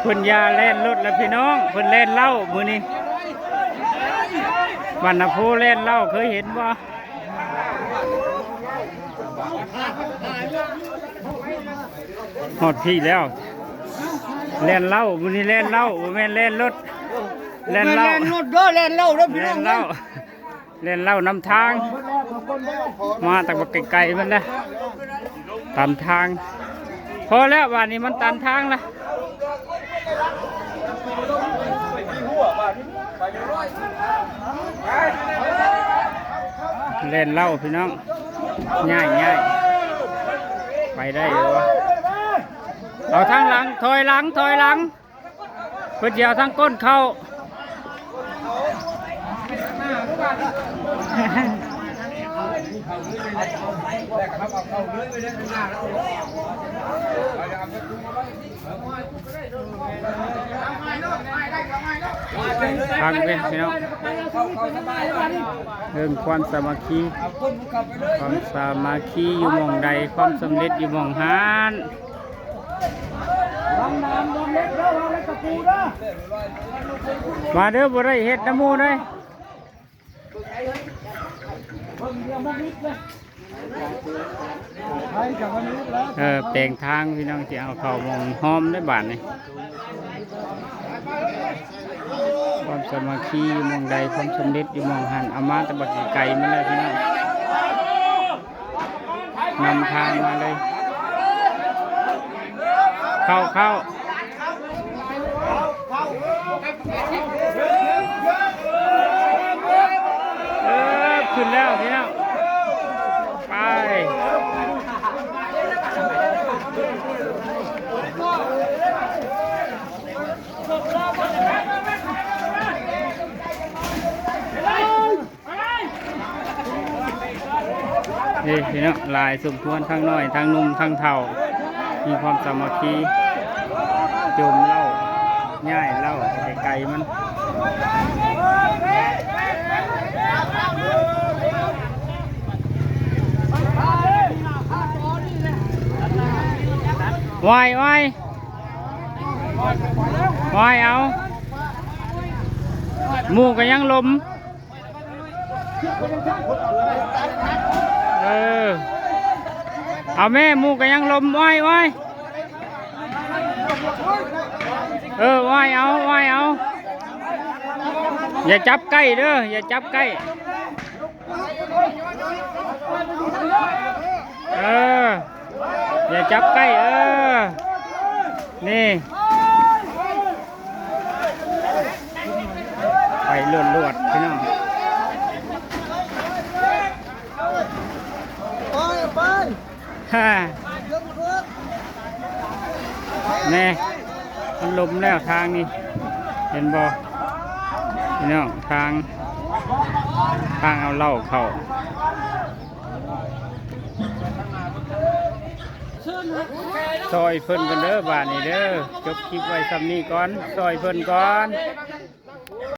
ເພິ່ນຢ່າແລ່ນລົດລະພີ່ນ້ອງ ເພິ່ນແລ່ນເຫຼົ້າມື້ນີ້ ວັນນະໂພແລ່ນເຫຼົ້າ ເຄີຍເຫັນບໍ່? ຮອດພີ້ແລ້ວ ແລ່ນເຫຼົ້າ ມື້ນີ້ແລ່ນເຫຼົ້າ ບໍ່ແມ່ນແລ່ນລົດ ແລ່ນເຫຼົ້າ ແມ່ນແລ່ນລົດເດີ ແລ່ນເຫຼົ້າເດີພີ່ນ້ອງເດີ ແລ່ນເຫຼົ້ານຳທາງ ມາແຕ່ບັກໄກໆ ມັນນະ ຕາມທາງ ພໍແລ້ວ ບາດນີ້ມັນຕັນທາງລະ ແລ່ນເຫຼົ້າພີ່ນ້ອງ ຍ້າຍໆ ໄປໄດ້ຢູ່ບໍ່? ເອົາທາງຫຼັງ ຖອຍຫຼັງ ຖອຍຫຼັງ ເພິ່ນຊິເອົາທາງກົ້ນເຂົ້າ ຟັງເດີ້ພີ່ນ້ອງ ເລື່ອງຄວາມສາມັກຄີ ຄວາມສາມັກຄີຢູ່ໝ່ອງໃດ ຄວາມສຳເລັດຢູ່ໝ່ອງຫັ້ນ ມາເດີ້ ບໍ່ໄດ້ເຮັດນຳໝູ່ເດ້. ເອີ ແປງທາງພີ່ນ້ອງ ຊິເອົາເຂົ້າໝ່ອງຫ້ອມໄດ້ບາດນີ້ ຄວາມສາມັກຄີຢູ່ໝ່ອງໃດ ຄວາມສຳເລັດຢູ່ໝ່ອງຫັ້ນ ເອົາມາແຕ່ບັກໄກໆ ມັນແຫຼະພີ່ນ້ອງ. ນຳທາງມາເລີຍ ເຂົ້າ ເຂົ້າ ເອີ ຂຶ້ນແລ້ວພີ່ນ້ອງ ໄປ. ນີ້ພີ່ນ້ອງ ຫຼາຍສົມຄວນ ທັງນ້ອຍ ທັງໜຸ່ມ ທັງເຖົ້າ ມີຄວາມສາມັກຄີ ໂຈມເຫຼົ້າ ຍ້າຍເຫຼົ້າໄກໆ ມັນ ໄວໆ ໄວເອົາ ໝູ່ກໍຍັງລົມ ເອີ ເອົາແມ່ ໝູ່ກໍຍັງລົມ ໄວໆ ເອີ ໄວເອົາ ໄວເອົາ ຢ່າຈັບໃກ້ເດີ ຢ່າຈັບໃກ້ ເອີ ຢ່າຈັບໃກ້ ເອີ ນີ້ ໄປລວດໆ ພີ່ນ້ອງ ໄປ ໄປ ແນ່ ມັນລົມແລ້ວທາງນີ້ ເຫັນບໍ່ພີ່ນ້ອງ? ທາງ ທາງເອົາເຫຼົ້າເຂົ້າ ຊ່ອຍເພິ່ນກ່ອນເດີ ບາດນີ້ເດີ ຈົບຄລິບໄວ້ຊ່ຳນີ້ກ່ອນ ຊ່ອຍເພິ່ນກ່ອນ.